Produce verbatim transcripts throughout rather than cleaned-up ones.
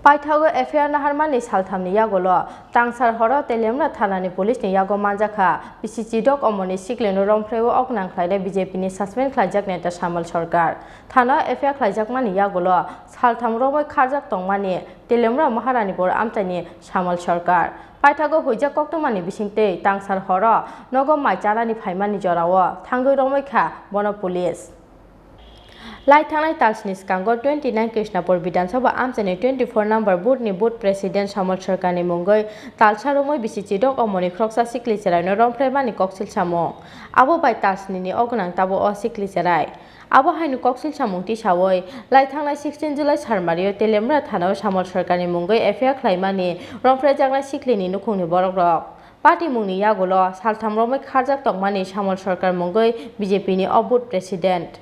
Paithago F I R naharmani salthamni yagulo Tangsar horo Teliamura thanani police ni yago manjakha bisi chidok omoni siklino romphreio ok nangkhlainai B J P ni suspend khlaijak neta Samal Sarkar. Thana F I R khlaijakmani yagulo saltham romwi kharjak tongmani Teliamura Maharanipur amchaini Samal Sarkar. Paithago huijak koktwmani bisingtwi Tangsar horo nogo mai chanani phaimani jorao thangwi romwi kha bono police. Lai thangnai talsni swkango twenty nine Krishnapur Bidhan Sabha amchaini twenty four number booth ni booth president Samal Sarkarni mungwi talsa romwi bisi chidok omoni khoroksa sikli cheraino romphreimani koksil samung. Abo bai talsnini o gwnang tabuk o sikli cherai. Abo haino koksil samung tisawi lai thangnai sixteen July Sarmario Teliamura thanao Samal Sarkarni mungwi F I R khlaimani romphrejaknai siklini nukhungni borokrok. Patimungni yagulo saltham romwi kharjak tongmani Samal Sarkar mungwi B J P ni o booth president.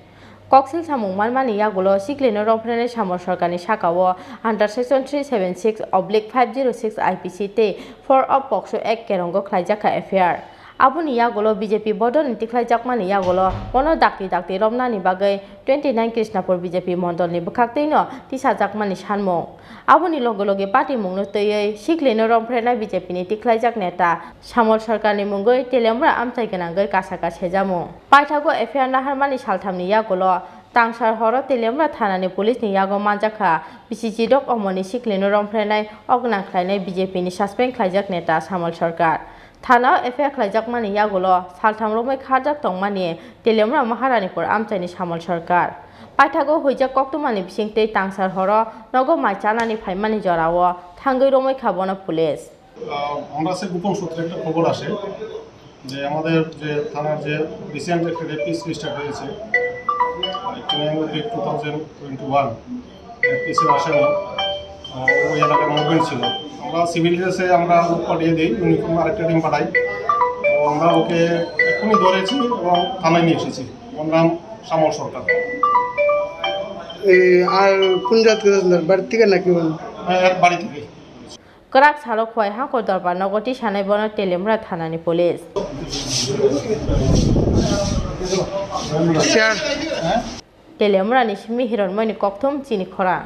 Koksil samung manmani yagulo siklino romphrenai Samal Sarkarni sakao under section three seven six oblique five zero six I P C tei four of POCSO Act kerongo khlaijakha F I R. Aboni yagulo B J P bodolni tikhlaijakmani yagulo bono dakti dakti romnani bagwi twenty nine Krishnapur B J P mondolni bwkhaktwino tisajakmani sanmung. Aboni loge loge patimungno twiwi siklino romphrenai B J P ni tikhlaijak neta Samal Sarkarni mungwi Teliamura amchai gwnangwi kasaka sejamung. Paithago F I R naharmani salthamni yagulo Tangsar horo Teliamura thanani police ni yago manjakha bisi chidok omoni siklino romphrenai ok nangkhlainai B J P ni suspend khlaijak neta Samal Sarkar. Thanao F I R khlaijakmani yagulo saltham romwi kharjak tongmani Teliamura Maharanipur amchaini Samal Sarkar. Paithago huijak koktwmani bisingtwi Tangsar horo nogo mai chanani phaimani jorao thangwi romwi kha bono police. আহ, আমরা সে গোপন সূত্রে একটা খবর আসে যে আমাদের যে থানার যে রিসেন্ট একটা রেপ কেস রেজিস্টার হয়েছে, two thousand twenty one rape কেসের আসামি, আহ, ওই এলাকার মুভমেন্ট ছিল। আমরা সিভিল ড্রেসে আমরা লোক পাঠিয়ে দিই, ইউনিফর্ম আরেকটা টিম পাঠাই। তো আমরা ওকে এক্ষুনি ধরেছি এবং থানায় নিয়ে এসেছি। ওর নাম শ্যামল সরকার। এই আর কোন জাত করে আপনার বাড়ি থেকে নাকি? হ্যাঁ, এর বাড়ি থেকে। Kwrak salo Khowai Hangkor Dorbar nogo tisanai bono Teliamura thanani police. Teliamurani simi hironmani kokthum chini khorang.